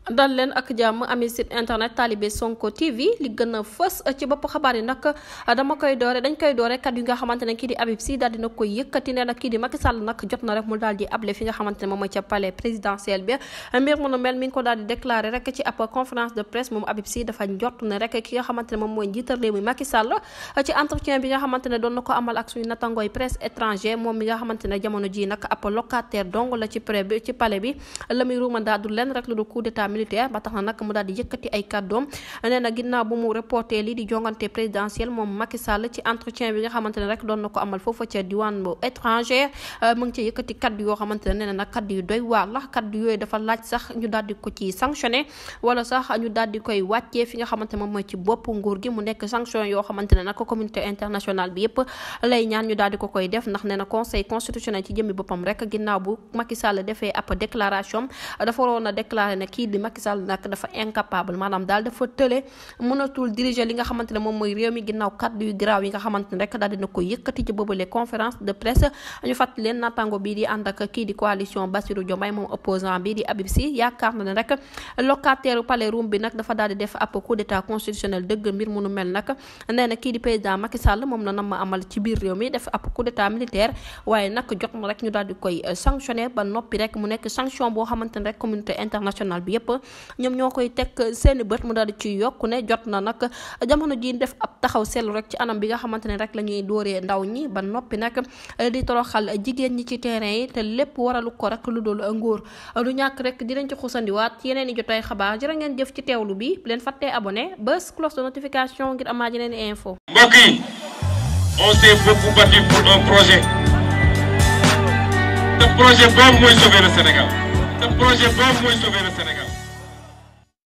dal leen ak jàmm ami site internet Talibé Sonko TV li gën a fës ci bopp xabaar yi nag dañ koy doore kat yu nga xamante ne kii di Habib Sy daal dina koy yëkkati ne nag kii di Macky Sall nag jot na rek mu daal di able fi nga xamante ne moom mooy ca palais présidentiel bi mbir mu nu mel mi ngi ko daal di déclaré rek ci ab conférence de presse moom Habib Sy dafa njort ne rek ki nga xamante ne moom mooy njiital réew mi Macky Sall ci entretien bi nga xamante ne doon na ko amal ak suñu natangooy presse étranger moom mi nga xamante ne jamono ji nag ab locataire dong la ci palais bi la muy ruumandaa du leen rek lu du coup d'état militaire ba tax na nag mu daal di yëkkati ay kàddoom nee na ginnaaw bu mu reporté lii di jongante présidentielle moom Macky Sall ci entretien bi nga xamante ne rek doon na ko amal foofa ca diwaan bu étranger mu ngi ci yëkkati kaddu yoo xamante ne nee na nag kaddu yu doy waar la kaddu yooyu dafa laaj sax ñu daal di ko ci sanctionné wala sax ñu daal di koy wàccee fi nga xamante ne moom mooy ci bopp nguur gi mu nekk sanction yoo xamante ne nag communauté internationale bi yëpp lay ñaan ñu daal di ko koy def ndax nee na conseil constitutionnel ci jëmmi boppam rek ginnaaw bu Macky Sall defee ab déclaration dafa waroon a déclaré ne kii di Macky Sall nag dafa incapable maanaam daal dafa tële mënatul diriger li nga xamante ne moom mooy réew mi ginnaaw kaddu yu garaaw yi nga xamante ne rek daal dina ko yëkkati ci boobule conférence de presse ñu fàttali leen naataango bii di ànd ak kii di coalition Bassirou Diomaye moom opposant bii di Habib Sy yaakaar na ne rek locataire palais Roum bi nag dafa daal di def ab coup d'état constitutionnel dëgg mbir mu nu mel nag nee na kii di président Macky Sall moom la nam ma amal ci biir réew mi def ab coup d'état militaire waaye nag jot na rek ñu daal di koy sanctionné ba noppi rek mu nekk sanction boo xamante ne rek communauté internationale bi yëpp ñoom ñoo koy teg seeni bët mu daal di ci yokku ne jot na nag jamono ji def ab taxaw seetlu rek ci anam bi nga xamante ne rek la ñuy dooree ndaw ñi ba noppi nag di toroxal jigéen ñi ci terrain yi te lépp waralu ko rek lu dul nguur du ñàkk rek dinañ ci xusandiwaat yeneen i jotaay xabaar jërë ngeen jëf ci teewlu bi bu leen fàttee abonné bés cloche de notification ngir amaat yeneen i info. mbokk yi on s'est beaucoup battu pour un projet. Le projet boobu mooy sauver le Sénégal. Le projet boobu mooy sauver le Sénégal.